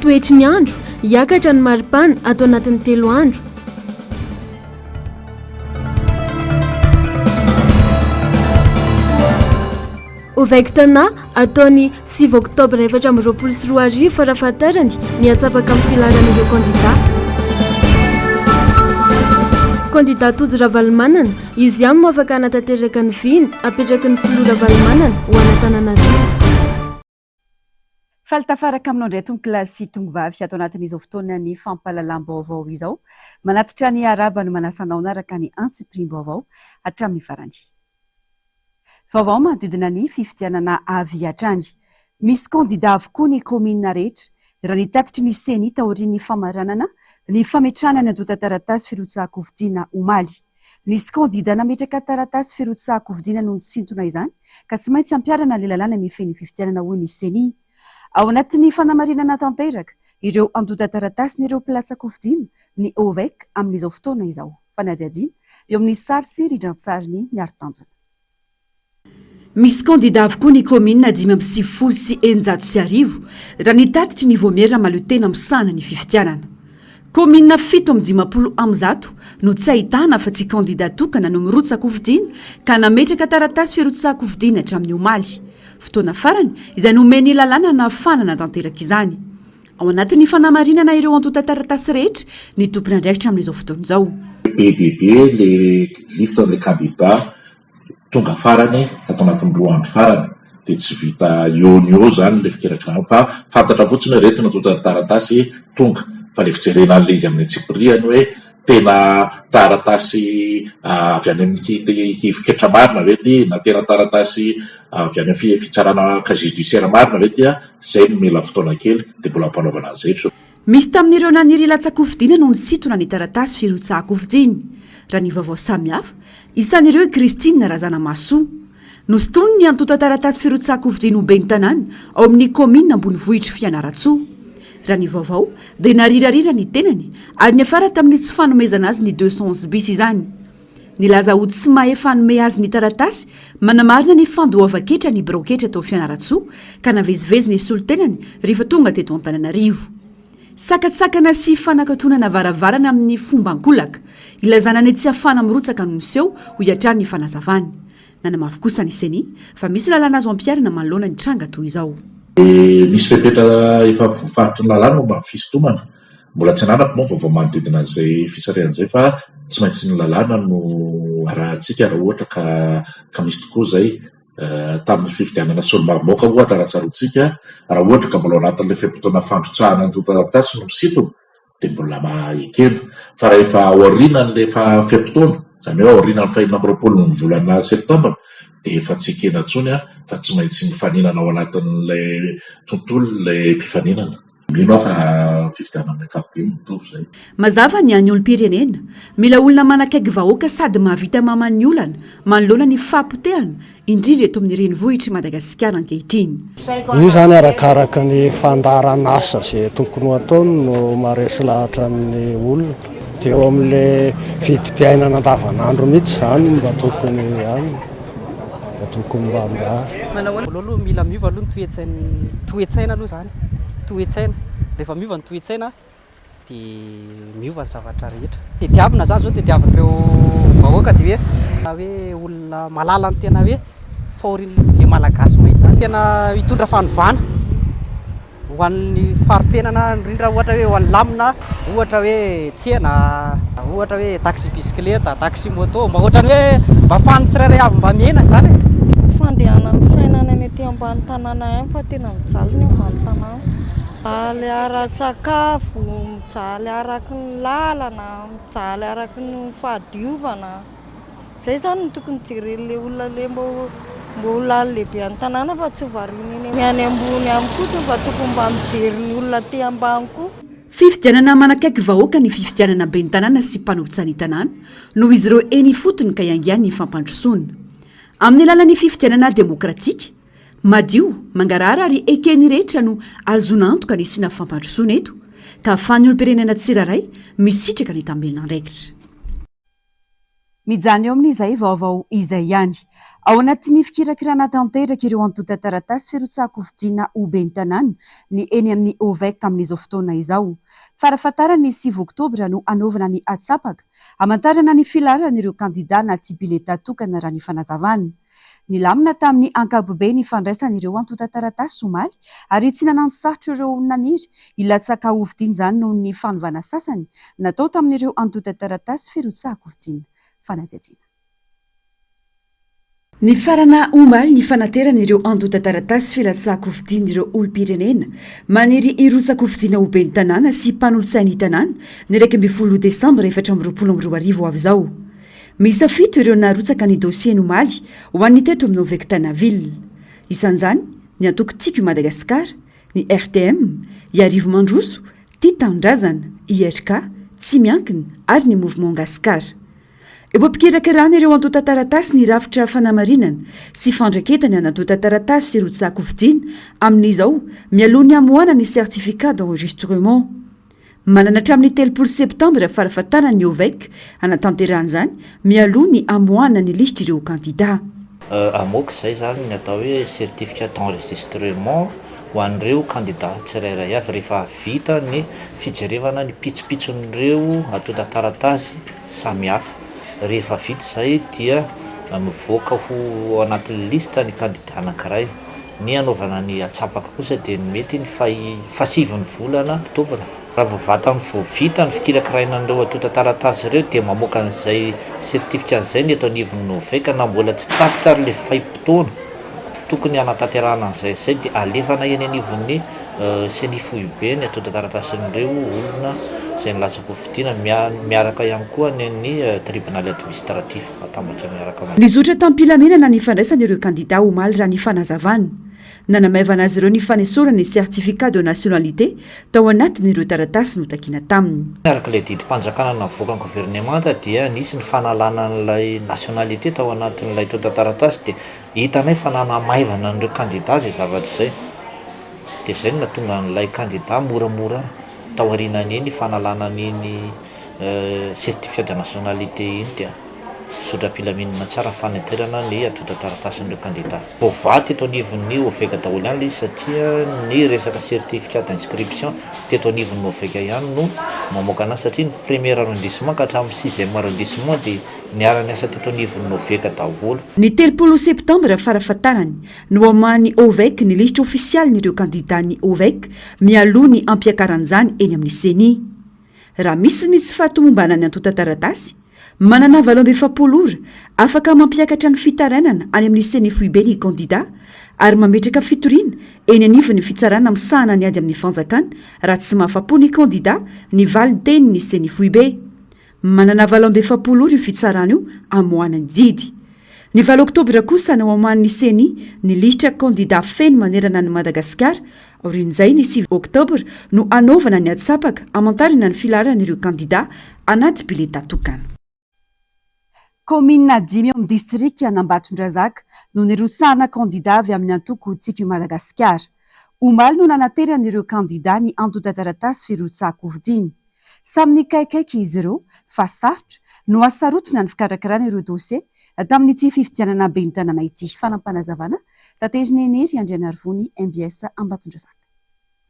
Toetry ny andro, hiakatra ny maripana ato anatin'ny telo andro. Ovec Tana, atao ny sivy oktobra 2024 farafahatarany ny antsapaka amin'ny filaharan'ireo kandida. Kandida Tojo Ravalomanana, izy ihany no afaka hanatanteraka ny vina apetraky ny filoha Ravalomanana ho an'Antananarivo. Faly tafaraka aminao indray tompokolahy sy tongovavy ato anatin'izao fotoanan'ny fampahalalam-baovao izao. Manatitra ny arahaba no manasa anao hanaraka ny antsipiriam-baovao hatramin'ny farany. Vaovao manodidina ny fifidianana avy hatrany. Misy kandida avokoa ny kaominina rehetra, raha ny tatitry ny Ceni taorian'ny famaranana ny fametrahana ny antontan-taratasy firotsahan-kofidina omaly. Nisy kandida nametraka taratasy firotsahan-kofidina no nisintona izany ka tsy maintsy ampiharana ny lalàna mifehy ny fifidianana hoy ny Ceni. Ao anatin'ny fanamarinana tanteraka ireo antontan-taratasin'ireo mpilatsa-kofidina ny OVEC amin'izao fotoana izao. Fanadihadiana eo amin'ny sary sy rindran-tsarin'i Miaro Tanjona. Misy kandida avokoa ny kaominina 1695, raha ny tatitry ny Vaomiera Mahaleo-tena misahana ny fifidianana. Kaominina 157 no tsy ahitana afa-tsy kandida tokana no mirotsa-kofidina ka nametraka taratasy firotsahan-kofidina hatramin'ny omaly. Fotoana farany izay nomen'ny lalàna nahafahana nanatanteraka izany. Ao anatin'ny fanamarinana ireo antontan-taratasy rehetra ny tompon'andraikitra amin'izao fotoana izao. Be dia be ilay liste-n'ilay kandida tonga farany tato anatin'ny roa andro farany dia tsy vita eo no eo izany ilay fikirakirana fa fantatra fotsiny hoe ireto no antontan-taratasy tonga fa ilay fijerena an'ilay izy amin'ny antsipiriany hoe tena taratasy avy any amin'ny ivon-ketra marina ve ity na tena taratasy avy any amin'ny fitsarana casier judiciaire marina ve ity izay no mila fotoana kely dia mbola ampanaovana an'izay. Misy tamin'ireo naniry hilatsa-kofidina no nisintona ny taratasy firotsahan-kofidiny, raha ny vaovao samihafa. Isan'ireo i Christine Razanamahasoa. Nosintoniny ny antontan-taratasy firotsahan-kofidiny ho ben'ny tanàna ao amin'ny kaominina ambonivohitr'i Fianarantsoa. Raha ny vaovao dia narirarira ny tenany ary niafara tamin'ny tsy fanomezana azy ny 211 bis izany. Nilaza ho tsy mahefa hanome azy ny taratasy manamarina ny fandoavan-ketra ny biraon-ketra tao Fianarantsoa ka navezivezy ny solontenany rehefa tonga teto Antananarivo. Sakantsakana sy fanakatonana varavarana amin'ny fomba ankolaka, ilazana ny tsy hafana mirotsaka no niseho, hoy hatrany ny fanazavany. Nanamafy kosa ny Ceni fa misy lalàna azo ampiharina manoloana ny tranga toy izao. Misy fepetra efa voafaritry ny lalàna momba ny fisintomana. Mbola tsy ananako moa ny vaovao manodidina an'izay fisarihana izay fa tsy maintsy ny lalàna no arahantsika raha ohatra ka ka misy tokoa izay. Tamin'ny fifidianana solombavambahoaka ohatra raha tsaroantsika, raha ohatra ka mbola ao anatin'ilay fe-potoana fandrotsahana ny antontan-taratasy no misintona dia mbola ekena. Fa rehefa aorianan'ilay fe-potoana, izany hoe aorianan'ny fahenina amby roapolon'ny volana septambra dia efa tsy ekena intsony fa tsy maintsy mifaninana ao anatin'ilay tontolo ilay mpifaninana. Mino aho fa fifidianana amin'ny ankapobeny mitovy izay. Mazava ny an'ny olom-pirenena, mila olona manakaiky vahoaka sady mahavita mamaha ny olana manoloana ny fahapotehana, indrindra eto amin'ny renivohitr'i Madagasikara ankehitriny. Io izany arakaraka ny fandaharan'asa izay tokony ho ataony no maharesy lahatra ny olona. Dia eo amin'ilay vidim-piainana andavanandro mihitsy izany no mba tokony any. Mba tokony mba mba. Voalohany aloha mila miova aloha ny toe-tsain'ny toe-tsaina aloha izany, toe-tsaina, rehefa miova ny toe-tsaina dia miova ny zavatra rehetra. Tediavina izany izao, tediavin'ireo vahoaka dia hoe hoe olona mahalala ny tena hoe fahorian'ilay Malagasy mihitsy izany, tena hitondra fanovana. Ho an'ny fari-piainana indrindra ohatra hoe ho an'ny lamina, ohatra hoe tsena, ohatra hoe taxi bisikileta, taxi moto, mba ohatran'ny hoe mba afahan'ny tsirairay avy mba miaina izany e. Fandehanan'ny fiainana any aty ambany tanàna any fa tena mijaly ny ambany tanàna. Mijaly ara-tsakafo, mijaly araky ny lalana, mijaly araky ny fahadiovana. Zay zany no tokony jeren'le olona le mbô mbô olona lehibe any tanàna fa tsy ho variana eny any ambony any fotsiny fa tokony mba mijery ny olona aty ambany koa. Fifidianana manakaiky vahoaka ny fifidianana ben'ny tanàna sy mpanolotsain'ny tanàna noho izy ireo eny ifotony ka iangian'ny fampandrosoana. Amin'ny alalan'ny fifidianana demokratika, madio, mangarahara ary eken'ny rehetra no ahazoana antoka ny hisiana fampandrosoana eto ka ahafahan'ny olom-pirenena tsirairay misitraka ny tambin'andraikitra. Mijanona eo amin'izay vaovao izay ihany. Ao anatin'ny fikirakirana tanteraka ireo antontan-taratasy firotsahan-kofidina ho ben'ny tanàna ny eny amin'ny OVEC amin'izao fotoana izao. Farafahatarany ny 9 oktobra no hanaovana ny atsapaka hamantarana ny filaharan'ireo kandidà anaty biletà tokana raha ny fanazavana. Nilamina tamin'ny ankapobeny ny fandraisana ireo antontan-taratasy omaly ary tsy nanano-sarotra ireo naniry hilatsaka hofidiana izany noho ny fanovana sasany natao tamin'ireo antontan-taratasy firotsahan-kofidiana. Fanadihadiana. Nifarana omaly ny fanaterana ireo antontan-taratasy filatsahan-kofidian'ireo olom-pirenena maniry hirotsa-kofidiana ho ben'ny tanàna sy mpanolotsain'ny tanàna ny 11 desambra 2024 ho avy izao. Miisa fito ireo narotsaka ny dossier-ny omaly ho an'ny teto amin'ny Ovec-Tana Ville. Isan'izany ny antoko Tiako i Madagasikara, ny RTM, Iarivo Mandroso, Tia Tanindrazana, IRK, Tsy Miankina ary ny Mouvement Gascar. Eo am-pikirakirana ireo antontan-taratasy ny rafitra fanamarinana sy fandraketana ny antontan-taratasy firotsahan-kofidina amin'izao mialoha ny hamoahana ny certificat d'enregistrement. Manana hatramin'ny 30 septambra farafahatarany ny OVEC hanatanterahana izany mialoha ny hamoahana ny lisitr'ireo kandidà. Hamoaka izay izany ny atao hoe certificat d'enregistrement ho an'ireo kandidà tsirairay avy rehefa vita ny fijerevana ny pitsopitson'ireo antontan-taratasy samihafa. Rehefa vita izay dia mivoaka ho anatin'ny liste ny kandidà anankiray. Ny hanaovana ny atsapaka kosa dia ny mety ny fahasivin'ny volana oktobra. Raha vao vatany vao vita ny fikirakiraina an'ireo antontan-taratasy ireo dia mamoaka an'izay certificat izay ny eto anivon'ny OVEC na mbola tsy tapitra ary ilay fahim-potoana tokony hanatanterahana an'izay izay dia alefana eny anivon'ny Ceni foibe ny antontan-taratasin'ireo olona izay nilatsa-kofidina miaraka ihany koa ny an'ny tribonaly administratif. Atambatra miaraka amin'izay. Nizotra tamim-pilaminana ny fandraisana ireo kandidà omaly raha ny fanazavana. Nanamaivana azy ireo ny fanesorana ny certificat de nationalité tao anatin'ireo taratasy notakiana taminy. Araka ilay didim-panjakana navoakan'ny governemanta dia nisy ny fanalana an'ilay nationalité tao anatin'ilay antontan-taratasy dia hitanay fa nanamaivana an'ireo kandidà izay zavatra izay. Dia izay no nahatonga an'ilay kandidà moramora taorianan'iny fanalana an'iny Certificat de nationalité iny dia zotra am-pilaminana tsara ny fanaterana ny antontan-taratasin'ireo kandida. Voavaha teto anivon'ny OVEC daholo ihany ilay izy satria ny resaka certificat d'inscription teto anivon'ny OVEC ihany no mamoaka anazy satria ny premier arrondissement ka hatramin'ny sixième arrondissement dia niara-niasa teto anivon'ny OVEC daholo. Ny 30 septambra farafahatarany no hamahan'ny OVEC ny lisitra ofisialin'ireo kandidan'ny OVEC mialoha ny hampiakaran'izany eny amin'ny Ceni. Raha misy ny tsy fahatomombanan'ny antontan-taratasy, manana 48 ora afaka mampiakatra ny fitarainana any amin'ny Ceni foibe ny kandidà ary mametraka fitoriana eny anivon'ny fitsarana misahana ny ady amin'ny fanjakana raha tsy mahafa-po ny kandidà ny valin-tenin'ny Ceni foibe. Manana 48 ora io fitsarana io hamoahana ny didy. Ny valo oktobra kosa no hamoahan'ny Ceni ny lisitra kandidà feno manerana an'i Madagasikara, aorian'izay ny 9 oktobra no hanaovana ny atsapaka hamantarana ny filaharan'ireo kandidà anaty biletà tokana. Kaominina dimy ao amin'ny distrikan'Ambatondrazaka no nirotsahana kandidà avy amin'ny antoko Tiako i Madagasikara. Omaly no nanateran'ireo kandidà ny antontan-taratasy firotsahan-kofidiny. Samy nikaikaika izy ireo fa sarotra no hasarotina ny fikarakarana ireo dosie tamin'ity fifidianana ben'ny tanàna ity. Fanampinazavana, Taterin'i Hery Andrianarivony, mbs Ambatondrazaka.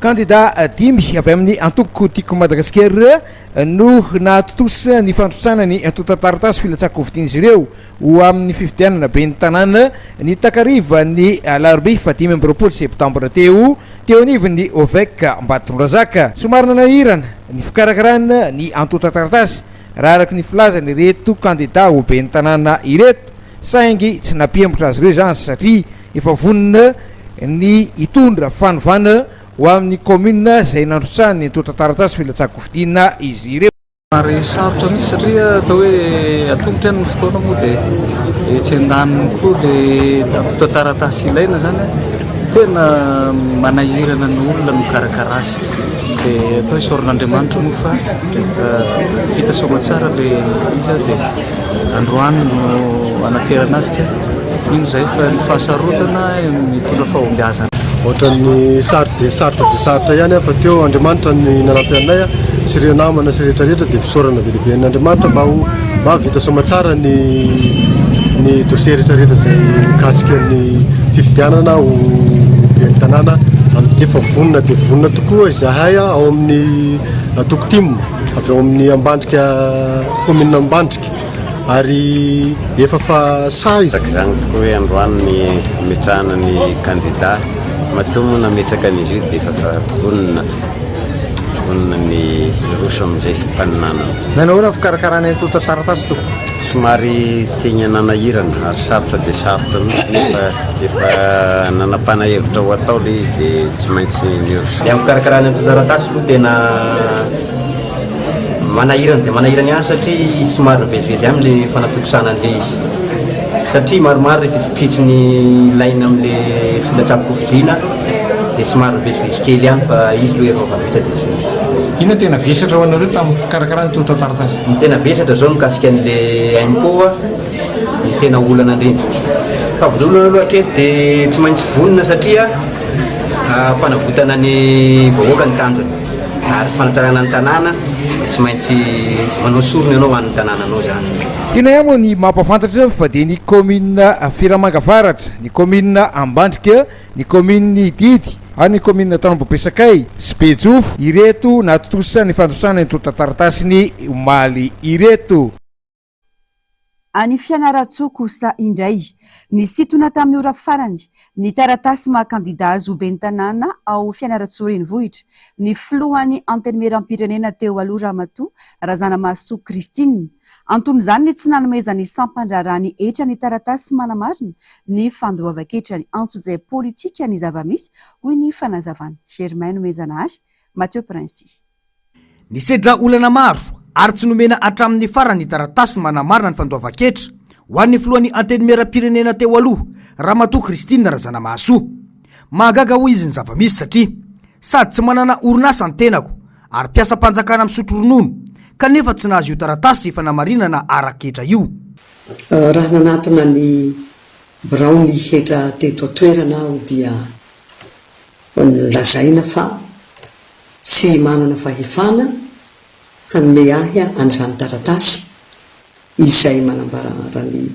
Kandida dimy avy amin'ny antoko Tiako Madagasikara no nahatontosa ny fandrotsahana ny antontan-taratasy filatsahan-kofidin'izy ireo ho amin'ny fifidianana ben'ny tanàna ny takarivan'ny alarobia faha 25 septambra teo teo anivon'ny OVEC Ambatondrazaka. Somary nanahirana ny fikarakarana ny antontan-taratasy raha araka ny filazan'ireto kandida ho ben'ny tanàna ireto saingy tsy nampihemotra azy ireo izany satria efa vonona ny hitondra fanovana ho amin'ny kaominina izay nandrotsahany ny antontan-taratasy filatsahan-kofidina izy ireo. Somary sarotra mihitsy satria atao hoe atomotra ihany ny fotoana moa dia etsy andaniny koa ilay antontan-taratasy ilaina izany tena manahirana ny olona mikarakara azy. Dia atao hoe isaoran'Andriamanitra moa fa vita soamantsara ilay izy dia androany no anaterana azy ka mino izahay fa ny fahasarotana mitondra fahombiazana. Ohatran'ny sarotra dia sarotra dia sarotra ihany fa teo Andriamanitra ny nanampy anay sy ireo namana sy rehetra rehetra dia fisaorana be dia be an'Andriamanitra mba ho Mba vita soamatsara ny ny dossier rehetra rehetra izay mikasika ny fifidianana ho ben'ny tanàna amin'ity efa vonona dia vonona tokoa izahay ao amin'ny antoko tim avy ao amin'ny Ambandrika commune Ambandrika ary efa fa sahy Araka izany tokoa hoe androany ny hametrahana ny kandida, matoa moa nametraka an'izy io dia efa vonona, vonona ny hiroso amin'izay fifaninanana. Nanao ahoana ny fikarakarana ny antontan-taratasy tompoko? Somary tegna nanahirana ary sarotra dia sarotra mihitsy nefa efa nanapana hevitra ho atao ilay izy dia tsy maintsy niroso. Ny amin'ny fikarakarana ny antontan-taratasy aloha tena Manahirana dia manahirana ihany satria somary mivezivezy ihany ilay fanatontosana an'ilay izy. Satria maromaro ireo pitsopitsony ilaina amin'ilay filatsahan-kofidina dia somary mivezivezy kely ihany fa izy aloha efa vita dia tsy misy. Inona no tena vesatra ho anareo tamin'ny fikarakarana ny antontan-taratasy? Ny tena vesatra izao mikasika an'ilay impôt no tena olana indrindra. Fa voalohany aloha hatreto dia tsy maintsy vonona satria fanavotana ny vahoaka ny tanjona. Ary fanatsarana ny tanàna dia tsy maintsy manao sorona ianao ho an'ny tanànanao izany. Tiana ihany moa ny mampahafantatra fa dia ny kaominina Firamanga Avaratra, ny kaominina Ambandrika, ny kaominin'i Didy ary ny kaominina Tanambo Besakay sy Bejofo ireto nahatontosa ny fandrosoana ny antontan-taratasiny omaly ireto. Any Fianarantsoa kosa indray, nisintona tamin'ny ora farany ny taratasy maha kandida azy ho ben'ny tanàna ao Fianarantsoa Renivohitra ny filohan'ny Antenimierampirenena teo aloha Ramatoa Razanamahasoa Christine. Anton'izany ny tsy nanomezan'ny sampandraharaha ny hetra ny taratasy manamarina ny fandoavan-ketrany. Antsojay politika ny zava-misy, hoy ny fanazavany. Germain Nomenjanahary, Mathieu Princy. Nisedra olana maro ary tsy nomena hatramin'ny farany ny taratasy manamarina ny fandoavan-ketra ho an'ny filohan'ny Antenimierampirenena teo aloha, Ramatoa Christine Razanamahasoa. Mahagaga hoy izy ny zava-misy satria sady tsy manana orinasa ny tenako ary mpiasam-panjakana misotro ronono kanefa tsy nahazo io taratasy fanamarinana ara-ketra io. Raha nanatona ny biraon'ny hetra teto an-toerana aho dia nolazaina fa tsy manana fahefana hanome ahy an'izany taratasy izay manambara ny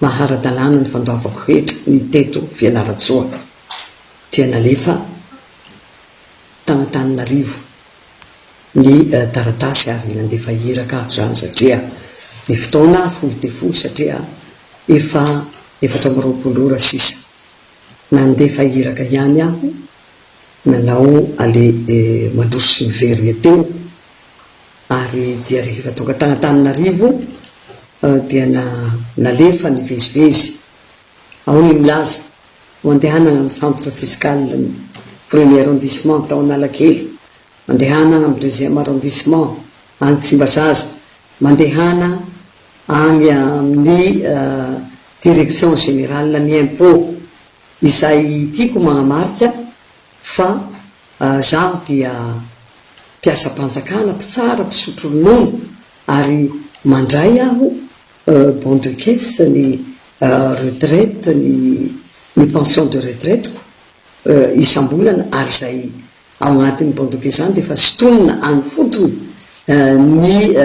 maha ara-dalàna ny fandoavako hetra ny teto Fianarantsoa dia nalefa tany Antananarivo ny taratasy ary nandefa iraka aho izany satria ny fotoana fohy dia fohy satria efa 24 ora sisa nandefa iraka ihany aho Nanao aller mandroso sy miverina teo ary dia rehefa tonga tany Antananarivo dia nalefa nivezivezy. Ao ny milaza ho andehanana amin'ny centre fiscal ny premier arrondissement tao Analakely, mandehana amin'ny deuxième arrondissement any Tsimbazaza, mandehana any amin'ny direction générale ny impôt. Izay tiako manamarika fa zaho dia mpiasam-panjakana, mpitsara, mpisotro ronono ary mandray aho bon de caisse ny retraite, ny ny pension de retraite-ko isam-bolana ary izay ao anatin'ny bon de caisse izany dia efa sintonina any fotony ny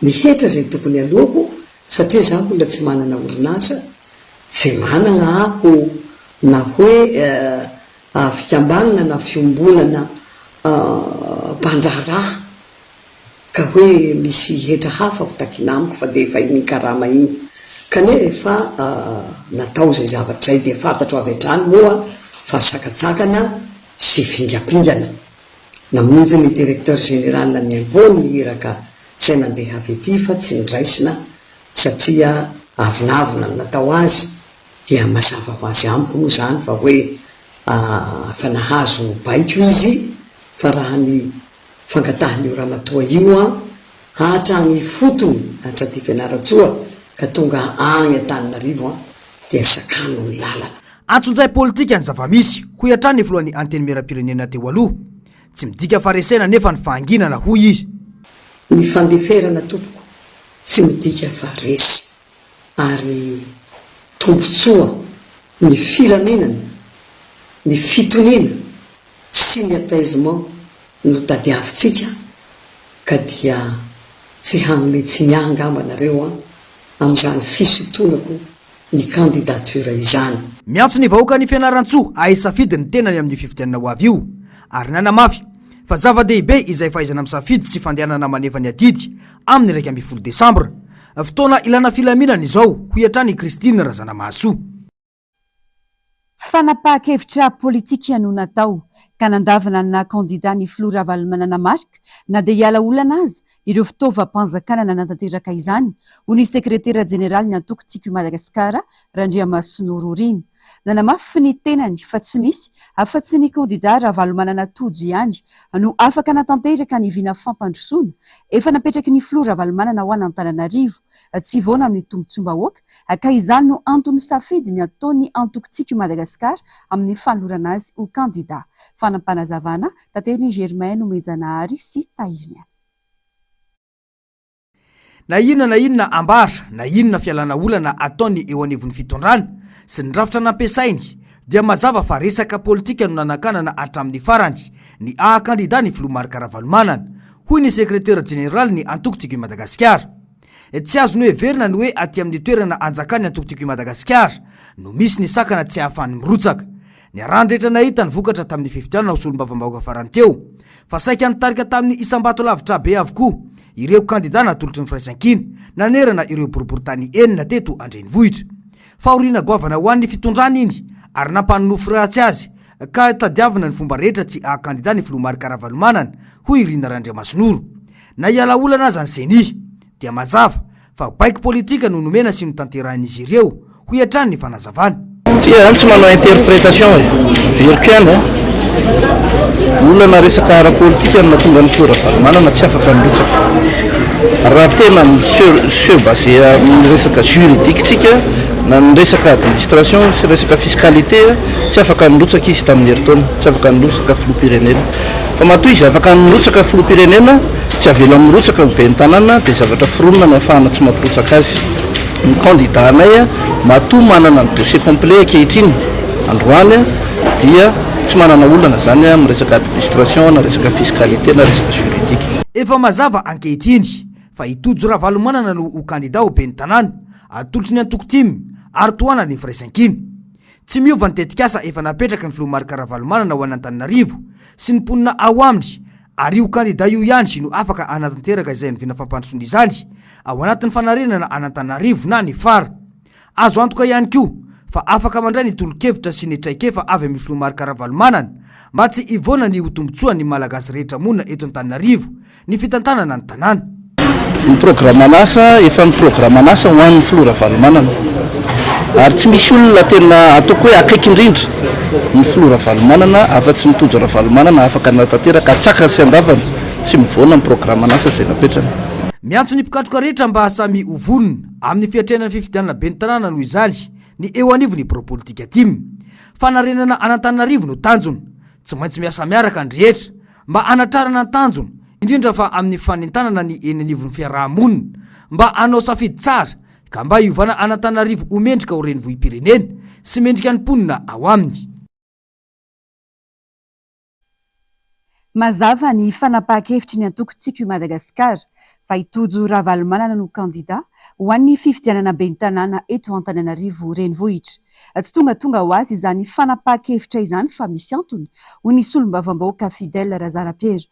ny hetra izay tokony aloako satria zaho olona tsy manana orinasa Tsy manana aho na hoe fikambanana na fiombonana mpandraharaha ka hoe misy hetra hafa ho takiana amiko fa dia efa iny karama iny. Kanefa efa natao izay zavatra izay dia fantatro avy hatrany moa fa sakantsakana sy fingampingana. Namonjy ny Directeur Général ny Impôt ny iraka izay nandeha avy ety fa tsy noraisina satria avonavona no natao azy dia mazava ho azy amiko moa izany fa hoe efa nahazo baiko izy fa raha ny fangatahan'io ramatoa io an hatrany ifotony hatraty Fianarantsoa ka tonga any Antananarivo an dia sakano ny lalana. Antsonjay politika ny zava-misy, hoy hatrany ny filohan'ny Antenimierampirenena teo aloha. Tsy midika faharesena anefa ny fahanginana, hoy izy. Ny fandeferana tompoko tsy midika fa resy ary tombontsoa ny filaminana, ny fitoniana sy ny apaisement no tadiavintsika ka dia. Tsy hanome tsiny ahy angamba nareo an, amin'izany fisintonako ny candidature izany. Miantso ny vahoakan'i Fianarantsoa hahay safidy ny tenany amin'io fifidianana ho avy io ary nanamafy fa zava-dehibe izay fahaizana misafidy sy fandehanana manefa ny adidy amin'ny 11 desambra. Fotoana ilana filaminana izao, hoy hatrany i Christine Razanamahasoa. Fanapahan-kevitra politika no natao ka nandavana ny naha kandida ny filoha Ravalomanana Marc na dia hiala olana aza ireo fitaovam-panjakana nanatanteraka izany, hoy ny sekretera jeneralin'ny antoko Tiako i Madagasikara, Randriamasinoro Rina. Nanamafy ny tenany fa tsy misy afa-tsy ny kandida Ravalomanana Tojo ihany no afaka hanatanteraka ny vina fampandrosoana efa napetraky ny filoha Ravalomanana ho an'Antananarivo. Tsy hivaona amin'ny tombontsoam-bahoaka ka izany no anton'ny safidy ny ataon'ny antoko Tiako i Madagasikara amin'ny fanolorana azy ho kandida. Fanapanazavana, Taterin'i Germain Nomenjanahary sy Tahiriniana. Na inona na inona ambara, na inona fialana olana ataony eo anivon'ny fitondrana sy ny rafitra nampiasainy dia mazava fa resaka politika no nanakanana hatramin'ny farany ny haha-kandida ny filoha Marc Ravalomanana, hoy ny sekretera jeneralin'ny antoko Tiako i Madagasikara. Tsy azo noheverina ny hoe aty amin'ny toerana anjakan'ny antoko Tiako i Madagasikara no misy ny sakana tsy ahafahany mirotsaka. Niarahan-drehetra nahita ny vokatra tamin'ny fifidianana ho solombavambahoaka farany teo fa saika nitarika tamin'ny isam-bato lavitra be avokoa ireo kandida natolotry ny Firaisankina nanerana ireo boriborintany enina teto an-drenivohitra. Fahoriana goavana ho an'ny fitondrana iny ary nampanonofy ratsy azy ka tadiavina ny fomba rehetra tsy haha-kandida ny filoha Marc Ravalomanana, hoy i Rina Randriamasinoro. Na hiala olana aza ny Ceni dia mazava fa baiko politika no nomena sy notanterahin'izy ireo, hoy hatrany ny fanazavana. Tsia zany tsy manao interprétation e! Averiko ihany an! Olana resaka ara-politika no nahatonga ny filoha Ravalomanana tsy afaka nirotsaka. Raha tena mi-se se baser amin'ny resaka juridique tsika na ny resaka administration sy resaka fiscalité tsy afaka nirotsaka izy tamin'ny herintaona, tsy afaka nirotsaka filoham-pirenena. Fa matoa izy afaka nirotsaka filoham-pirenena, tsy avela mirotsaka ho ben'ny tanàna dia zavatra foronina ny ahafahana tsy mampirotsaka azy. Ny candidat anay matoa manana ny dossier complet ankehitriny androany dia tsy manana olana izany amin'ny resaka administration na resaka fiscalité na resaka juridique. Efa mazava ankehitriny fa i Tojo Ravalomanana no ho kandida ho ben'ny tanàna atolotry ny antoko tim ary tohanan'ny Firaisankina. Tsy miova ny tetikasa efa napetraky ny filoha Marc Ravalomanana ho an'Antananarivo sy ny mponina ao aminy ary io kandida io ihany no afaka hanatanteraka izay vina fampandrosoana izany ao anatin'ny fanarenana an'Antananarivo na ny fara. Azo antoka ihany koa fa afaka mandray ny tolo-kevitra sy ny traikefa avy amin'ny filoha Marc Ravalomanana mba tsy hivoana ny ho tombontsoan'ny Malagasy rehetra monina eto Antananarivo ny fitantanana ny tanàna. Ny programan'asa efa ny programan'asa ho an'ny filoha Ravalomanana ary tsy misy olona tena ataoko hoe akaiky indrindra ny filoha Ravalomanana afa-tsy ny Tojo Ravalomanana afaka nanatanteraka antsakany sy andavany tsy mivoana ny programan'asa izay napetrany. Miantso ny mpikatroka rehetra mba samy ho vonona amin'ny fiatrehana ny fifidianana ben'ny tanàna noho izany ny eo anivon'ny birao politika tim. Fanarenana an'Antananarivo no tanjona. Tsy maintsy miasa miaraka ny rehetra mba hanatrarana ny tanjona, indrindra fa amin'ny fanentanana ny eny anivon'ny fiaraha-monina mba hanao safidy tsara ka mba hiovana an'Antananarivo ho mendrika ho renivohi-pirenena sy mendrika ny mponina ao aminy. Mazava ny fanapahan-kevitry ny antoko Tiako i Madagasikara fa i Tojo Ravalomanana no kandida ho an'ny fifidianana ben'ny tanàna eto Antananarivo Renivohitra. Tsy tongatonga ho azy izany fanapahan-kevitra izany fa misy antony, hoy ny solombavambahoaka Fidèle Razarapiera.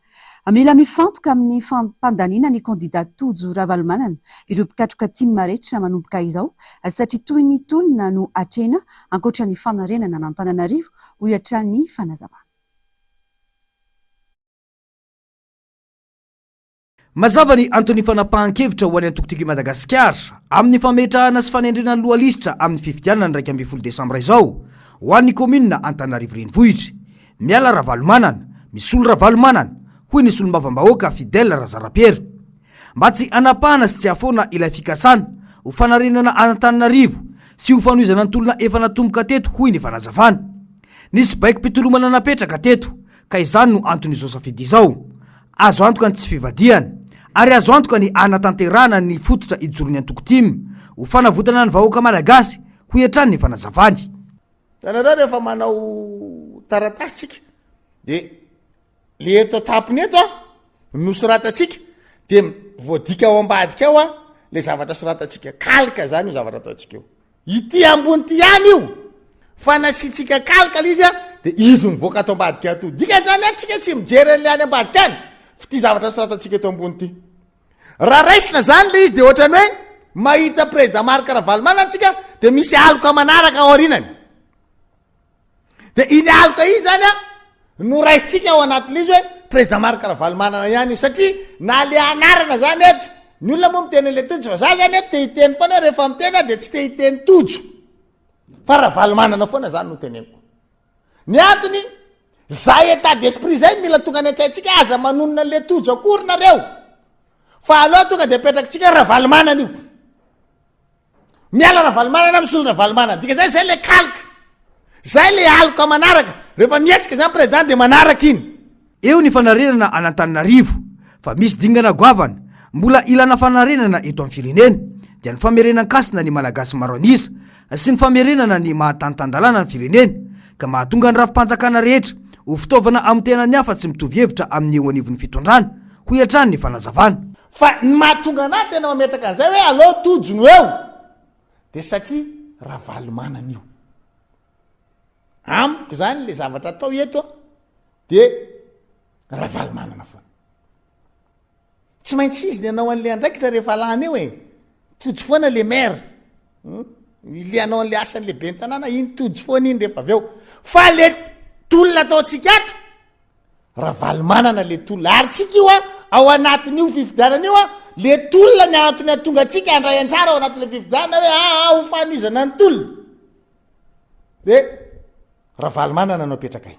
Mila mifantoka amin'ny fampandaniana ny kandida Tojo Ravalomanana ireo mpikatroka tim rehetra manomboka izao satria toy ny tolona no atrehina ankoatra ny fanarenana an'Antananarivo, hoy hatrany ny fanazavana. Mazava ny anton'ny fanapahan-kevitra ho an'ny antoko Tiako i Madagasikara amin'ny fametrahana sy fanendrena ny loha lisitra amin'ny fifidianana ny 11 desambra izao ho an'ny kaominina Antananarivo Renivohitra. Miala Ravalomanana, misolo Ravalomanana, hoy ny solombavambahoaka Fidèle Razarapiera. Mba tsy hanapahana sy tsy hahafoana ilay fikasana ho fanarenana an'Antananarivo sy ho fanohizana ny tolona efa natomboka teto, hoy ny fanazavana. Nisy baikom-pitolomana napetraka teto ka izany no anton'izao safidy izao. Azo antoka ny tsy fivadihana, ary azo antoka ny hanatanterahana ny fototra ijoron'ny antoko tim ho fanavotana ny vahoaka malagasy, hoy hatrany ny fanazavany. Hitanareo rehefa manao taratasy tsika de le eto an-tampony eto an no soratantsika. De voadika ao ambadika ao an, le zavatra soratantsika, calque zany io zavatra ataontsika io. Ity ambony ity ihany io, fa nasiantsika calque le izy an, de izy mivoaka ato ambadika ato. Dikan'izany an, tsika tsy mijery an'le any ambadika any, f'ity zavatra soratantsika eto ambony ity. Raha raisina zany le izy de ohatran'ny hoe mahita président Marc Ravalomanana tsika, de misy aloka manaraka ao aorianany. De iny aloka iny zany an, no raisintsika ao anatin'ilay izy hoe président Marc Ravalomanana ihany io, satria na le anarana zany eto, ny olona moa miteny an'ilay Tojo, fa za zany eto te hiteny foana hoe rehefa miteny aho de tsy te hiteny Tojo, fa Ravalomanana foana zany no teneniko. Ny antony, zay état d'esprit zay no mila tonga any an-tsaintsika, aza manonona an'ilay Tojo akory nareo, fa aleo tonga de apetrakitsika Ravalomanana io. Miala Ravalomanana misolo Ravalomanana. Dika zay zay le calque. Zay le aloka manaraka. Rehefa mihetsika zany président de manaraka iny. Eo ny fanarenana an'Antananarivo fa misy dingana goavana mbola ilana fanarenana eto amin'ny firenena dia ny famerenan-kasina ny Malagasy maro an'isa sy ny famerenana ny maha tany tan-dalàna ny firenena ka mahatonga ny rafi-panjakana rehetra ho fitaovana hamotehana ny hafa tsy mitovy hevitra amin'ny eo anivon'ny fitondrana, hoy hatrany ny fanazavana. Fa ny mahatonga anah tena mametraka an'izay hoe aleo Tojo no eo de satria Ravalomanana io. Amiko zany le zavatra atao eto a de Ravalomanana foana. Tsy maintsy izy ny hanao an'le andraikitra rehefa lany eo e. Tojo foana le maire. Hmm? Le hanao an'le asan'le ben'ny tanàna iny Tojo foana iny rehefa avy eo. Fa le tolona ataontsika ato Ravalomanana le tolona ary tsika io a ao anatin'io fifidianana io a le tolona ny antony atonga antsika handray anjara ao anatin'le fifidianana hoe aa ho fanohizana ny tolona de Ravalomanana no apetrakay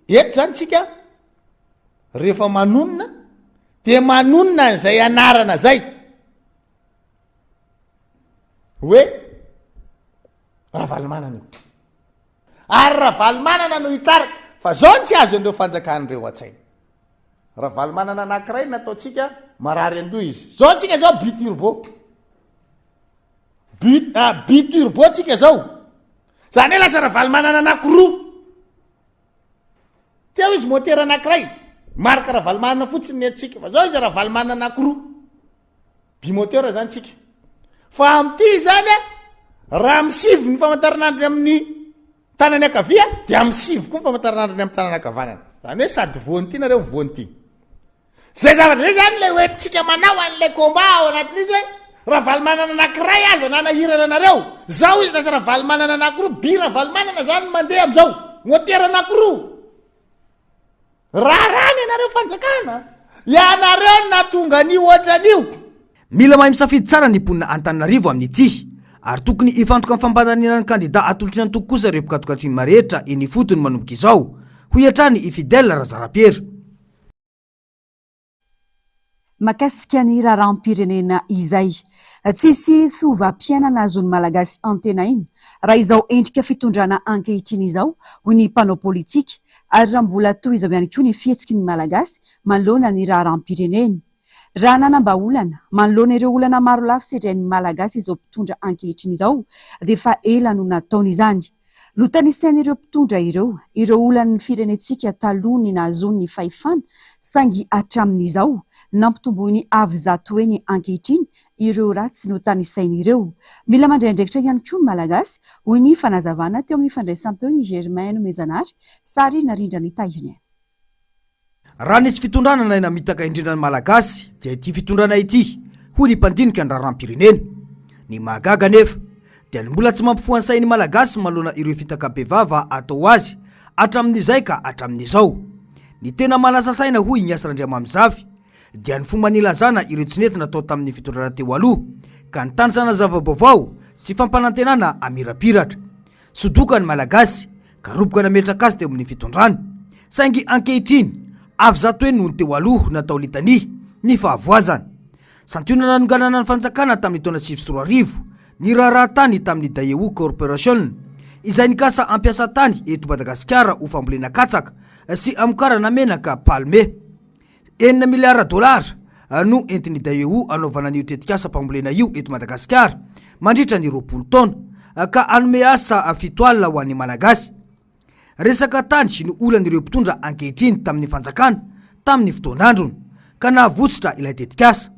eto zany tsika rehefa manonona de manonona an'izay anarana zay hoe Ravalomanana io Ary Ravalomanana no hitarika. Fa zao ny tsy azon'ireo fanjakana ireo an-tsaina. Ravalomanana anankiray nataontsika marary an-doha izy. Zao tsika zao biturbo. But, ah, biturbo tsika zao. Zany hoe lasa Ravalomanana anankiroa. Teo izy motera anankiray. Marc Ravalomanana fotsiny ny antsika. Fa zao izy Ravalomanana anankiroa. Bimoteur zany tsika. Fa amin'ity zany a, raha misivy ny famantaranandrony amin'ny tanany ankavia dia misivy koa ny famantaranandrony amin'ny tanany ankavanana. Zany hoe sady voan'ity nareo voan'ity. Zay zavatra zay zany le hoe tsika manao an'ilay combat ao anatin'izy hoe Ravalomanana anankiray aza nanahirana anareo. Zao izy lasa Ravalomanana anankiroa, bi Ravalomanana zany mandeha amizao. Motera anankiroa. Raharaha ny anareo fanjakana, ianareo no nahatonga an'io ohatran'io. Mila mahay misafidy tsara ny mponina Antananarivo amin'ity, ary tokony hifantoka amin'ny fampandaniana ny kandida atolotry ny antoko kosa ireo mpikatroka tim rehetra eny ifotony manomboka izao, hoy hatrany i Fidèle Razarapiera. Mahakasika ny raharaham-pirenena izay. Tsisy fiovam-piainana azon'ny Malagasy antenaina raha izao endrika fitondrana ankehitriny izao, hoy ny mpanao politika, ary raha mbola toy izao ihany koa ny fihetsiky ny Malagasy manoloana ny raharaham-pirenena. Raha nanam-bahaolana manoloana ireo olana marolafy sedrain'ny Malagasy izao mpitondra ankehitriny izao dia efa ela no nataony izany. Notanisain'ireo mpitondra ireo, ireo olan'ny firenentsika taloha ny nahazoany ny fahefana, saingy hatramin'izao, nampitomboiny avo zatoheny ankehitriny ireo ratsy notanisainy ireo. Mila mandray andraikitra ihany koa ny Malagasy, hoy ny fanazavana teo amin'ny fandraisam-peon'i Germain Nomenjanahary, sary narindran'i Tahiriniaina. Raha nisy fitondrana nahay namitaka indrindra ny Malagasy dia ity fitondrana ity, hoy ny mpandinika ny raharaham-pirenena. Ny mahagaga anefa dia ny mbola tsy mampifoha ny sain'ny Malagasy manoloana ireo fitaka bevava atao azy hatramin'izay ka hatramin'izao. Ny tena mahalasa saina hoy Ignace Randriamamizafy dia ny fomba nilazana ireo tsy nety natao tamin'ny fitondrana teo aloha ka nitanisana zava-baovao sy fampanantenana hamirapiratra. Sodoka ny Malagasy ka roboka nametraka azy teo amin'ny fitondrana. Saingy ankehitriny, avo zatoheny noho ny teo aloha natao litania ny fahavoazana. Santionana nanonganana ny fanjakana tamin'ny taona 2009 ny raharaha tany tamin'ny Daewoo Corporation, izay nikasa hampiasa tany eto Madagasikara ho fambolena katsaka sy hamokarana menaka palme. Enina miliara dolara no entin'ny Daewoo hanaovana an'io tetikasam-pambolena io eto Madagasikara mandritra ny 20 taona, ka hanome asa 7000 ho an'ny Malagasy. Resaka tany no olan'ireo mpitondra ankehitriny tamin'ny fanjakana tamin'ny fotoan'androny ka nahavotsotra ilay tetikasa.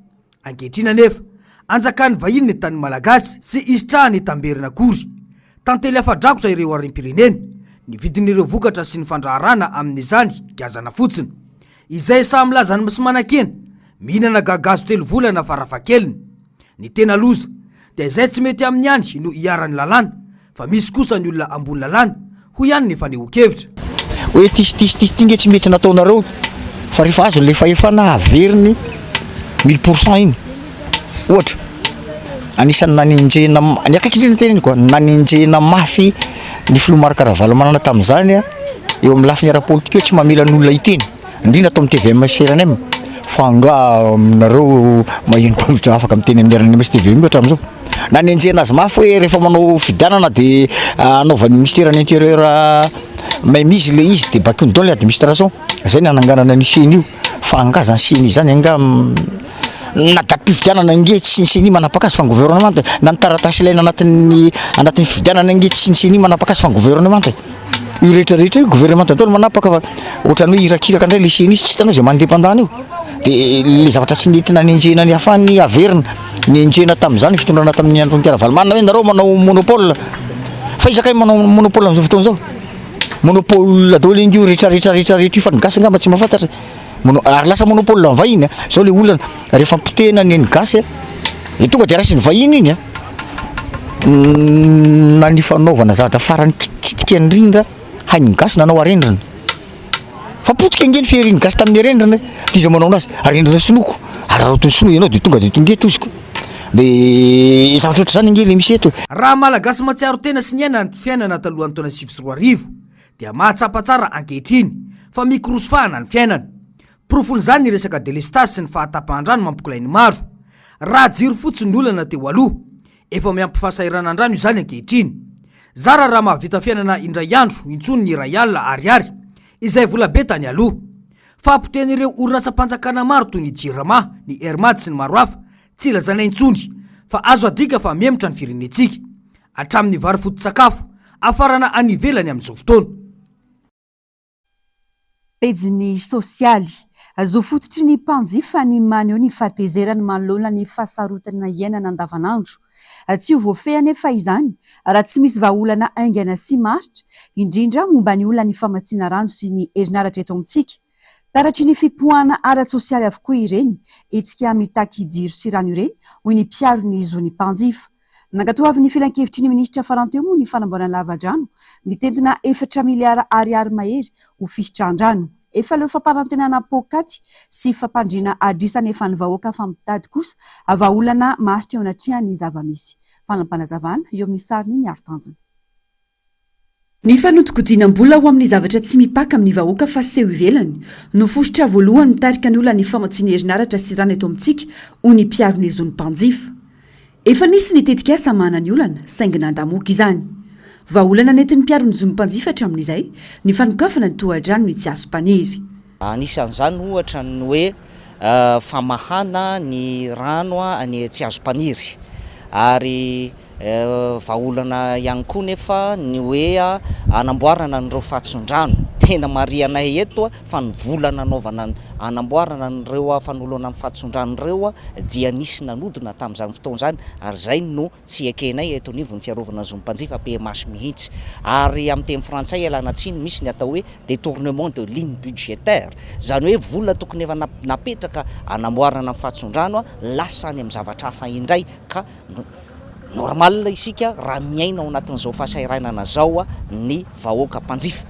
Ankehitriny anefa, anjakan'ny vahiny ny tany malagasy sy isitrahany tamberina akory. Tantely afa-drakotra ireo harem-pirenena, ny vidin'ireo vokatra sy ny fandraharana amin'izany giazana fotsiny. Izay sahy milaza ny sy manan-kena, mihinana gagazo telo volana farafahakeliny. Ny tena loza, dia izay tsy mety aminy ihany no iharan'ny lalàna, fa misy kosa ny olona ambony lalàna, hoy ihany ny fanehoan-kevitra. Hoe ty sy ty sy ty sy ty nge tsy mety nataonareo fa rehefa azony le fahefana averiny mille pour cent iny ohatra anisan'ny nanenjehina ny akaiky indrindra teneniko a nanenjehina mafy ny filoha Marc Ravalomanana tamin'izany a eo amin'ny lafiny ara-politika hoe tsy mamela ny olona hiteny indrindra ato amin'ny tvm sy rnm fa angaha nareo maheno mpanohitra afaka miteny amin'ny rnm sy tvm io hatramin'izao Nanenjehina azy mafy hoe rehefa manao fifidianana dia anaovan'ny minisiteran'ny intérieur mainmise le izy dia bakeo daholo ny administration, zay ny hananganana an'io ceni io, fa angaha zany ceni zany angaha na datim-pifidianana ange tsy ny ceni manapaka azy fa ny gouvernement e, na ny taratasy ilaina anatin'ny anatin'ny fifidianana ange tsy ny ceni manapaka azy fa ny gouvernement e, io rehetra rehetra io gouvernement daholo manapaka fa ohatran'ny hoe irakiraka indray le ceni tsy hitanao izay maha indépendant io, de le zavatra tsy nety nanenjehina ny hafa ny averina. Nenjehina tamin'izany ny fitondrana tamin'ny andron'i Ravalomanana hoe nareo manao monopole. Fa iza kay manao monopole amin'izao fotoana izao? Monopole daholo ingy io rehetra rehetra rehetra rehetra io fa ny gasy angamba tsy mahafantatra. Mono- ary lasa monopole ny vahiny a. Zao le olana, rehefa potehina ny an'ny gasy a, de tonga de raisin'ny vahiny iny a. Na ny fanaovana zavatra farany kitikitika indrindra hain'ny gasy nanao arendrina. Fa potika ange ny fiharian'ny gasy tamin'ny arendrina e! Dia iza manao anazy? Arendrina sinoa ko! Araraotin'ny sinoa ianao dia tonga dia tonga eto izy ko! Dia zavatra ohatr'izany ange ilay misy eto e! Raha Malagasy mahatsiaro tena sy niaina ny fiainana talohan'ny taona 2009 dia mahatsapa tsara ankehitriny fa mikorosofahana ny fiainana. Porofon'izany ny resaka delestazy sy ny fahatapahan-drano mampikolay ny maro. Raha jiro fotsiny ny olana teo aloha, Efa miampy fahasahiranan-drano izany ankehitriny. Zara raha mahavita fiainana indray andro intsony ny 1000 ariary, izay volabe tany aloha. Fahapotehan'ireo orinasam-panjakana maro toy ny Jirama, ny Air Mad sy ny maro hafa, tsy lazaina intsony fa azo adika fa mihemotra ny firenentsika. Hatramin'ny vary foto-tsakafo, hafarana any ivelany amin'izao fotoana. Pejiny sosialy. Zo fototry ny mpanjifa ny maneho ny fahatezerany manoloana ny fahasarotana iainana andavanandro. Tsy ho voafehy anefa izany raha tsy misy vahaolana haingana sy maharitra, indrindra momba ny olan'ny famatsiana rano sy ny herinaratra eto amintsika. Taratry ny fipoahana ara-tsosialy avokoa ireny hetsika mitaky jiro sy rano ireny, hoy ny mpiaro ny zon'ny mpanjifa. Nankatoavin'ny filankevitry ny minisitra farany teo moa ny fanamboarana lavadrano mitentina efatra miliara ariary mahery ho fisitrahan-drano. Efa leo fampanantenana poakaty sy fampandriana adrisa anefa ny vahoaka fa mitady kosa vahaolana maharitra eo anatrehan'ny zava-misy. Fanampinazavana eo amin'ny sarin'i Niaro Tanjona. Ny fanodikodinam-bola ho amin'ny zavatra tsy mipaka amin'ny vahoaka fa seho ivelany no fositra voalohany mitarika ny olan'ny famatsiana herinaratra sy rano eto amintsika, hoy ny mpiaro ny zon'ny mpanjifa. Efa nisy ny tetikasa hamahana ny olana, saingy nandamoaka izany. Vahaolana nentin'ny mpiaro ny zon'ny mpanjifa hatramin'izay ny fanokafana ny tohadrano ny Tsiazompaniry. Anisan'izany ohatra ny hoe famahana ny rano any Tsiazompaniry ary Vahaolana ihany koa nefa ny hoe hanamboarana an'ireo fatson-drano. Tena marihanay eto fa ny vola nanaovana hanamboarana an'ireo fanoloana ny fatson-drano ireo dia nisy nanodina tamin'izany fotoana izany ary izay no tsy ekenay eto anivon'ny fiarovana ny zon'ny mpanjifa, PMH, mihitsy. Ary amin'ny teny frantsay ialana tsiny misy ny atao hoe détournement de ligne budgétaire, izany hoe vola tokony efa napetraka hanamboarana ny fatson-drano lasa any amin'ny zavatra hafa indray ka Normal isika raha miaina ao anatin'izao fahasahiranana izao ny vahoaka mpanjifa.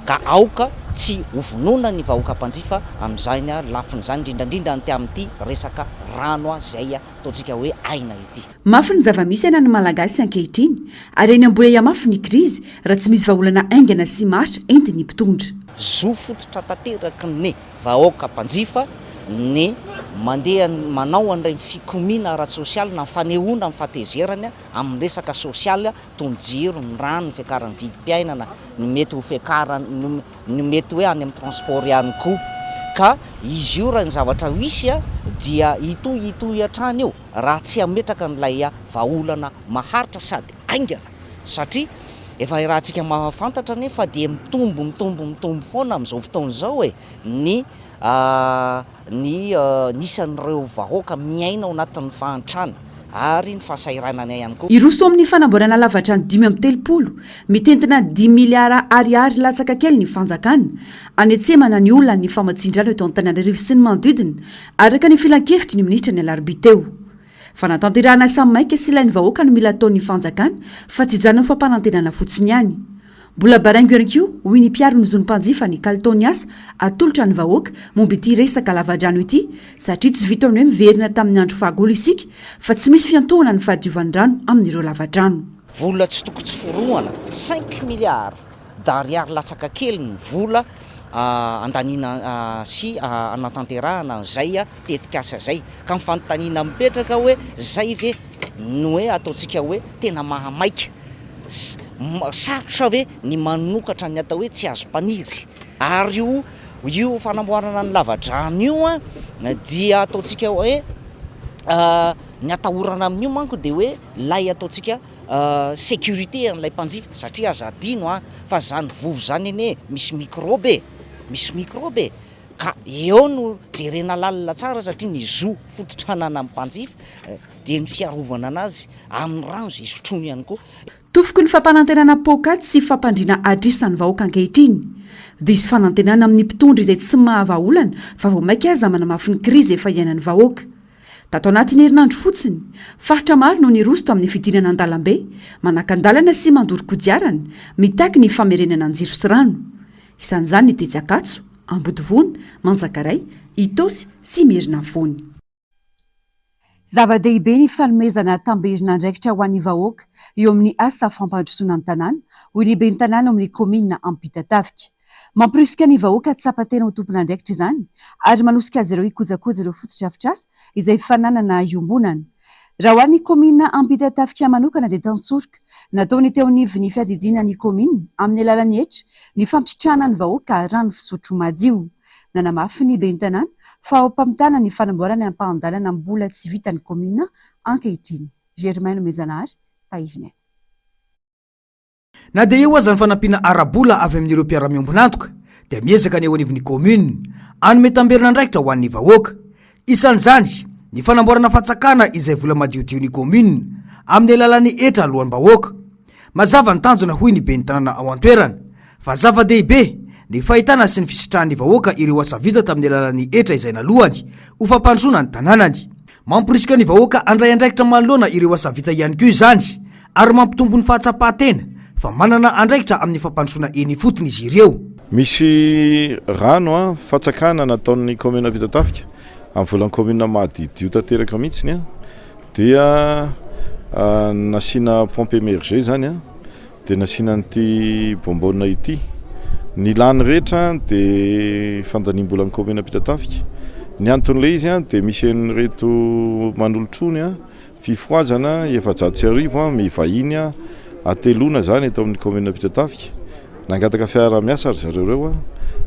Ka aoka tsy ho vonoina ny vahoaka mpanjifa amin'izany lafiny izany, indrindra indrindra ny amin'ity resaka rano izay ataontsika hoe aina ity. Mafy ny zava-misy iainan'ny Malagasy ankehitriny ary eny amboa hihamafy ny krizy raha tsy misy vahaolana haingana sy maharitra entin'ny mpitondra. Zo fototra tanteraky ny vahoaka mpanjifa ny mandeha manao an'ireny fikomiana ara-tsosialy na fanehoana ny fahatezerany amin'ny resaka sosialy toy ny jiro, ny rano, ny fiakaran'ny vidim-piainana, ny mety ho fiakaran'ny ny mety hoe any amin'ny transport ihany koa. Ka izy io raha ny zavatra ho hisy dia hitohy hitohy hatrany io raha tsy hametraka an'ilay vahaolana maharitra sady haingana satria. Efa irahantsika mahafantatra anefa dia mitombo mitombo mitombo foana amin'izao fotoana izao e ny ny isan'ireo vahoaka miaina ao anatin'ny fahantrana ary ny fahasahiranana ihany koa. Hiroso amin'ny fanamboarana lavadrano 35, mitentina dimy miliara ariary latsaka kely ny fanjakana, hanetsemana ny olan'ny famatsian-drano eto Antananarivo sy ny manodidina, araka ny filankevitry ny minisitra ny alarobia teo. Fanatanterahana asa maika sy ilain'ny vahoaka no mila ataon'ny fanjakana fa tsy hijanona ho fampanantenana fotsiny ihany. Mbola baraingo ihany koa, hoy ny mpiaro ny zon'ny mpanjifa ny kalitaon'ny asa atolotra ny vahoaka momba ity resaka lavadrano ity satria tsy vitan'ny hoe miverina tamin'ny andro fahagola isika fa tsy misy fiantohana ny fahadiovan'ny rano amin'ireo lavadrano. Vola tsy tokony tsy forohana, cinq milliards d'ariary latsaka kely ny vola andaniana sy anatanterahana an'izay tetikasa izay. Ka ny fanontaniana mipetraka hoe izay ve no hoe ataontsika hoe tena mahamaika? Sarotra ve ny manokatra ny atao hoe tsy azo mpaniry? Ary io io fanamboarana ny lavadrano io dia ataontsika hoe ny atahorana amin'io manko dia hoe ilay ataontsika sécurité an'ilay mpanjifa satria aza adino an fa zany vovo zany anie misy microbe e, misy microbe e, ka eo no jerena lalina tsara satria ny zo fototra ananan'ny mpanjifa dia ny fiarovana anazy amin'ny rano izay sotroiny ihany koa. Tofoky ny fampanantenana poakaty sy fampandriana adrisa ny vahoaka ankehitriny. Diso fanantenana amin'ny mpitondra izay tsy mahavaha olana fa vao mainka aza manamafy ny krizy efa iainan'ny vahoaka. Tato anatin'ny herinandro fotsiny, faritra maro no niroso tamin'ny fidinana an-dalambe, manakan-dalana sy mandoro kodiarana, mitaky ny famerenana ny jiro sy rano. Isan'izany ny tetsy Ankatso, Ambodivona, Manjakaray, Itaosy sy Imerinavoany. Zava-dehibe ny fanomezana tamberin'andraikitra ho an'ny vahoaka eo amin'ny asa fampandrosoana ny tanàna, hoy ny ben'ny tanàna ao amin'ny kaominina Ampitatafika. Mamporisika ny vahoaka hahatsapa tena ho tompon'andraikitra izany ary manosika azy ireo hikojakoja ireo fotodrafitrasa izay fananana iombonana. Raha ho an'ny kaominina Ampitatafika manokana dia tantsoroka nataon'ny teo anivon'ny fiadidiana ny kaominina amin'ny alalan'ny hetra ny fampisitrahana ny vahoaka rano fisotro madio. Nanamafy ny ben'ny tanàna fa ao am-pamitana ny fanamboarana ny ampahan-dalana mbola tsy vitan'ny kaominina ankehitriny. Germain Nomenjanahary, Tahirinay. Na dia eo aza ny fanampiana ara-bola avy amin'ireo mpiara-miombon'antoka dia miezaka ny eo anivon'ny commune hanome tamberin'andraikitra ho an'ny vahoaka. Isan'izany ny fanamboarana fantsakana izay vola madiodio ny commune amin'ny alalan'ny hetra aloan'ny-bahoaka. Mazava ny tanjona hoy ny ben'ny tanàna ao an-toerana fa zava-dehibe ny fahitana sy ny fisitrahan'ny vahoaka ireo asa vita tamin'ny alalan'ny hetra izay nalohany ho fampandrosoana ny tanànany. Mamporisika ny vahoaka handray andraikitra manoloana ireo asa vita ihany koa izany ary mampitombo ny fahatsapan-tena fa manana andraikitra amin'ny fampandrosoana eny ifotony izy ireo. Misy rano fatsakana nataon'ny kaominina Ampitatafika amin'ny volan'ny kaominina mahadidio tanteraka mihitsy dia nasiana pompe émergée izany dia nasiana an'ity bonbonne ity. Ny lany rehetra dia fandaniam-bolan'ny kaominina Ampitatafika. Ny anton'ilay izy dia misy an'ireto manolotrony Fifohazana, 1400 mivahiny hateloana izany eto amin'ny kaominina Ampitatafika. Nangataka fiaraha-miasa ry zareo ireo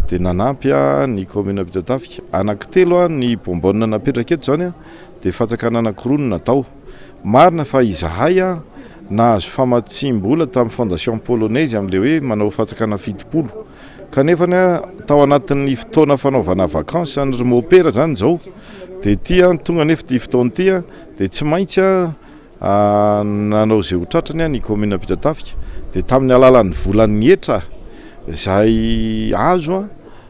dia nanampy ny kaominina Ampitatafika. Anankitelo ny bonbonne napetraka eto izany dia fantsakana anankiroa no natao. Marina fa izahay nahazo famatsiam-bola tamin'ny fondation polonaise amin'ilay hoe manao fantsakana 70. Kanefa tao anatin'ny fotoana fanaovana vacances an'i ry mopera izany izao dia ity tonga anefa ity fotoana ity dia tsy maintsy nanao izay ho tratrany ny kaominina Ampitatafika dia tamin'ny alalan'ny volan'ny hetra izay azo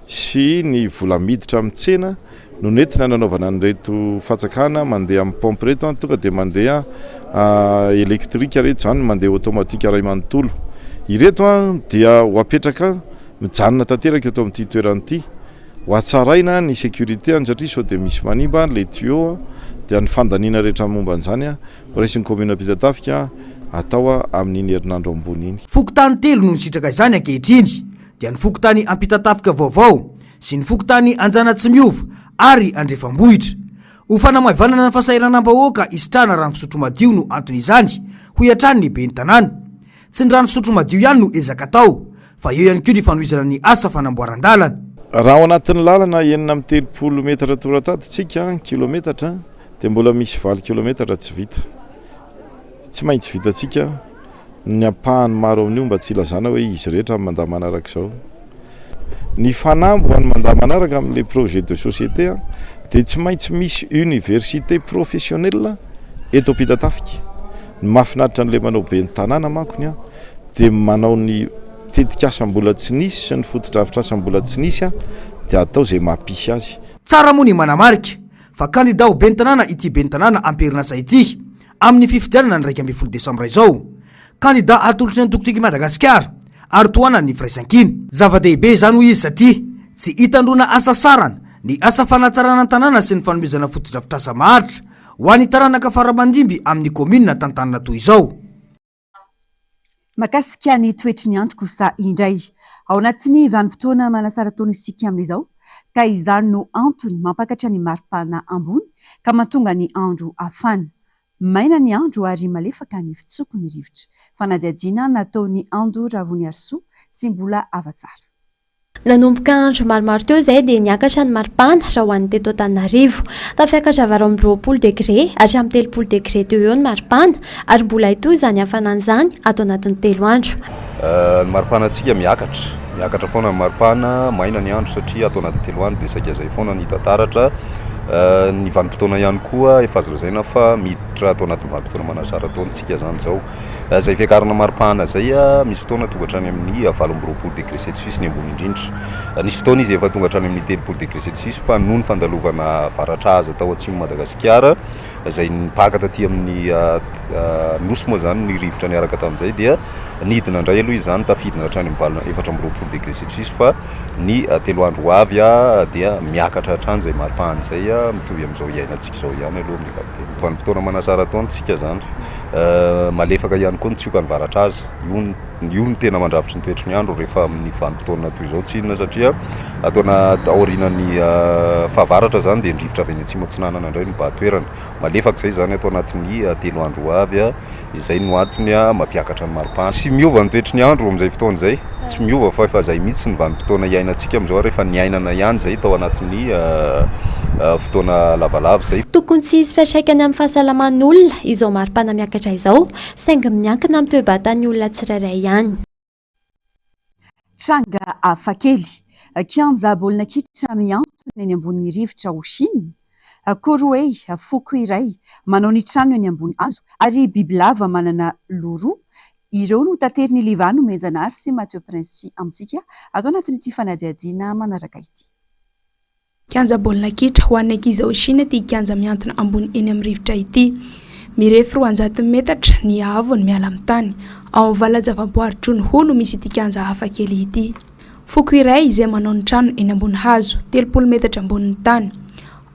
sy ny vola miditra amin'ny tsena no nentina nanaovana an'ireto fatsakana mandeha amin'ny pompe ireto, tonga dia mandeha électrique ireto izany, mandeha automatique iray manontolo. Ireto dia ho apetraka mijanona tanteraka eto amin'ity toerana ity. Ho hatsaraina ny sécurité any satria sao dia misy manimba le tuyau dia ny fandaniana rehetra momba an'izany ho raisin'ny commune Ampitatafika atao amin'iny herinandro ambony iny. Fokontany telo no nisitraka izany ankehitriny dia ny fokontany Ampitatafika vaovao sy ny fokontany Anjanatsimiova ary Andrefambohitra. Ho fanamaivanana ny fahasahiranam-bahoaka hisitrahana rano fisotro madio no anton'izany, hoy hatrany ny ben'ny tanàna. Tsy ny rano fisotro madio ihany no ezaka atao fa eo ihany koa ny fanohizana ny asa fanamboaran-dalana. Raha ao anatin'ny lalana 36 metatra toratady tsika, kilometatra, dia mbola misy valo kilometatra tsy vita. Tsy maintsy vitantsika. Ny ampahany maro amin'io mba tsy ilazana hoe izy rehetra amin'ny mandat manaraka izao. Ny fanamby ho an'ny mandat manaraka amin'ilay projet de société dia tsy maintsy misy université professionnelle eto Ampitatafika. Ny mahafinaritra an'ilay manao ben'ny tanàna mankony dia manao ny tetikasa mbola tsy nisy sy ny fotodrafitrasa mbola tsy nisy dia atao izay mampisy azy. Tsara moa ny manamarika fa kandida ho ben'ny tanàna ity ben'ny tanàna am-perinasa ity amin'ny fifidianana ny 11 desambra izao. Kandida atolotry ny antoko Tiako i Madagasikara ary tohanan'ny Firaisankina. Zava-dehibe izany hoy izy satria tsy hitandroana hasasarana ny asa fanatsarana ny tanàna sy ny fanomezana fotodrafitrasa maharitra ho an'ny taranaka fara-mandimby amin'ny kaominina tantanina toy izao. Mahakasika ny toetry ny andro kosa indray. Ao anatin'ny vanim-potoana manasara-taona isika amin'izao ka izany no antony mampakatra ny maripana ambony ka mahatonga ny andro hafana. Maina ny andro ary malefaka ny fitsoky ny rivotra. Fanadihadiana nataon'i Ando Ravoniarisoa sy Mbola Havatsara. Nanomboka andro maromaro teo izay dia niakatra ny maripana raha ho an'ny teto Antananarivo. Tafiakatra 28 degre hatramin'ny 30 degre teo eo ny maripana ary mbola hitohy izany hafanana izany ato anatin'ny telo andro. Ny maripanantsika miakatra, miakatra foana ny maripana, maina ny andro satria ato anatin'ny telo andro dia saika izay foana ny hita taratra. Ny vanim-potoana ihany koa efa azo lazaina fa miditra ato anatin'ny vanim-potoana manasara-taona isika izany izao. Izay fiakarana maripana izay, misy fotoana tonga hatrany amin'ny 28 degré celsius ny ambony indrindra. Nisy fotoana izy efa tonga hatrany amin'ny 30 degré celsius fa noho ny fandalovana varatra aza tao atsimon'i Madagasikara, izay nipaka taty amin'ny nosy moa izany ny rivotra niaraka tamin'izay dia nidina indray aloha izy izany tafidina hatrany amin'ny valo 24 degré celsius fa ny telo andro ho avy dia miakatra hatrany izay maripana izay mitovy amin'izao iainantsika izao ihany aloha amin'ny ankapobeny. Vanim-potoana manasara-taona isika izany, malefaka ihany koa ny tsiokan'ny varatra azy, io Io no tena mandrafitry ny toetry ny andro rehefa amin'ny vanim-potoana toy izao tsy inona satria ato anaty aorianan'ny fahavaratra izany dia ny rivotra avy any atsimo atsinanana indray no mibahan-toerana. Malefaka izay izany ato anatin'ny telo andro ho avy, izay no antony mampiakatra ny maripana. Tsy miova ny toetry ny andro amin'izay fotoana izay, tsy miova fa efa izay mihitsy ny vanim-potoana iainantsika amin'izao ary efa niainana ihany izay tao anatin'ny fotoana lavalava izay. Tokony tsy hisy fiantraikany amin'ny fahasalaman'olona izao maripana miakatra izao saingy miankina amin'ny toe-batan'ny olona tsirairay ihany. Tranga hafakely, kianja baolina kitra mihantona eny ambonin'ny rivotra ao Shina, Koroey, foko iray manao ny trano eny ambony hazo, ary bibilava manana loha roa, ireo no taterin'i Liva Nomenjanahary sy Mathieu Princy amintsika ato anatin'ity fanadihadiana manaraka ity. Kianja baolina kitra ho an'ny ankizy ao Shina ity kianja mihantona ambony eny amin'ny rivotra ity. Mirefy 200 metatra ny haavony miala amin'ny tany. Ao amin'ny valan-javaboary Chunhu no misy ity kianja hafa kely ity. Foko iray izay manao ny trano eny ambony hazo, 30 metatra ambonin'ny tany.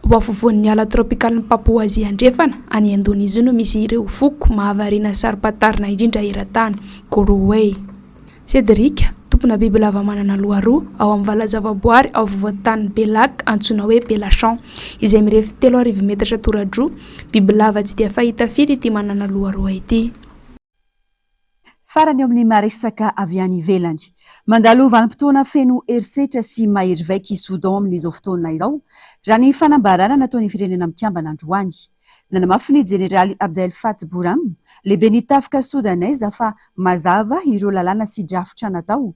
Ao afovoan'ny ala tropikalin'i Papouasie Andrefana, any Indonezia no misy ireo foko mahavariana sy saro-pantarina indrindra eran-tany, Korowai. Cédric, tompona bibilava manana loha roa, ao amin'ny valan-javaboary ao afovoan-tanin'i Bellac antsoina hoe Bellachamp, izay mirefy 3000 metatra tora-droa, bibilava tsy dia fahita firy ity manana loha roa ity. Farany eo amin'ny maresaka avy any ivelany. Mandalo vanim-potoana feno herisetra sy mahery vaika i Soudan amin'izao fotoana izao, raha ny fanambarana nataon'ny Firenena Mikambana androany. Nanamafy ny Jeneraly Abdel Fath Burham, lehiben'ny tafika Sodaneza fa mazava ireo lalàna sy drafitra natao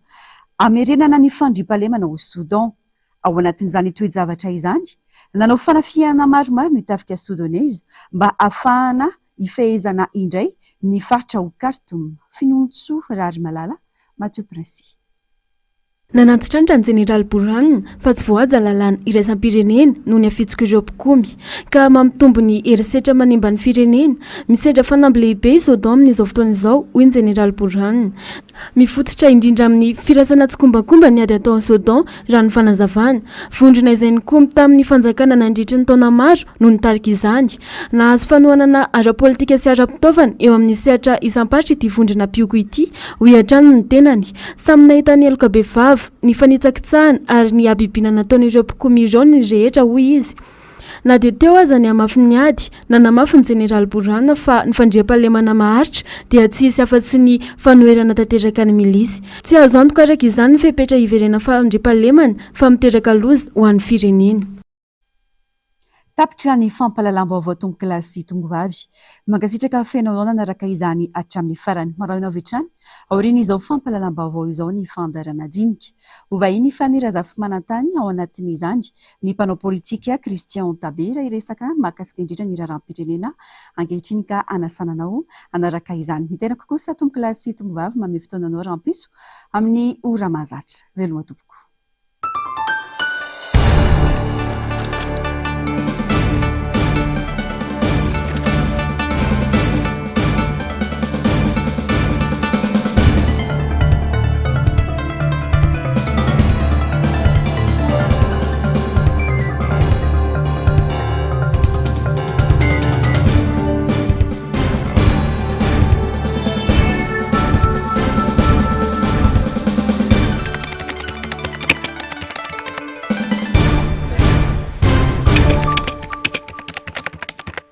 hamerenana ny fandriampahalemana ao Soudan. Ao anatin'izany toe-javatra izany, nanao fanafihana maromaro ny tafika Sodaneza mba hahafahana hifehezana indray ny faritra ao Khartoum. Finoantsoa Raharimalala, Mathieu Princy. Nanantitrantitra ny Jeneraly Burhan fa tsy voahaja ny lalàna iraisam-pirenena noho ny afitsok'ireo mpikomy, ka mampitombo ny herisetra manimba ny firenena. Misedra fanamby lehibe i Soudan amin'izao fotoana izao, hoy ny Jeneraly Burhan. Mifototra indrindra amin'ny firaisana tsikombakomba ny ady atao ao Soudan, raha ny fanazavana. Vondrona izay nikomy tamin'ny fanjakana nandritry ny taona maro no nitarika izany. Nahazo fanohanana ara-politika sy ara-pitaovana eo amin'ny sehatra isam-paritra ity vondrona mpioko ity, hoy hatrany ny tenany. Samy nahita ny heloka bevava, ny fanitsakitsahana ary ny habibiana nataon'ireo mpikomy ireo ny rehetra, hoy izy. Na dia teo aza ny hamafin'ny ady, nanamafy ny Jeneraly Burhan fa ny fandriampahalemana maharitra dia tsy hisy afa-tsy ny fanoherana tanteraka ny milisy. Tsy azo antoka araka izany ny fepetra hiverenan'ny fandriampahalemana fa miteraka loza ho an'ny firenena. Tapitra ny fampahalalam-baovao tompokolahy sy tompovavy. Mankasitraka feno anao nanaraka izany hatramin'ny farany. Marahina avy hatrany aorian'izao fampahalalam-baovao izao ny fandaharana dinika. Ho vahiny Fanny Razafimanantany ao anatin'izany ny mpanao politika Christian Tabera hiresaka mahakasika indrindra ny raharaham-pirenena ankehitriny ka hanasana anao hanaraka izany. Ny tenako kosa tompokolahy sy tompovavy manome fotoana anao rahampitso amin'ny ora mahazatra. Veloma tompoko.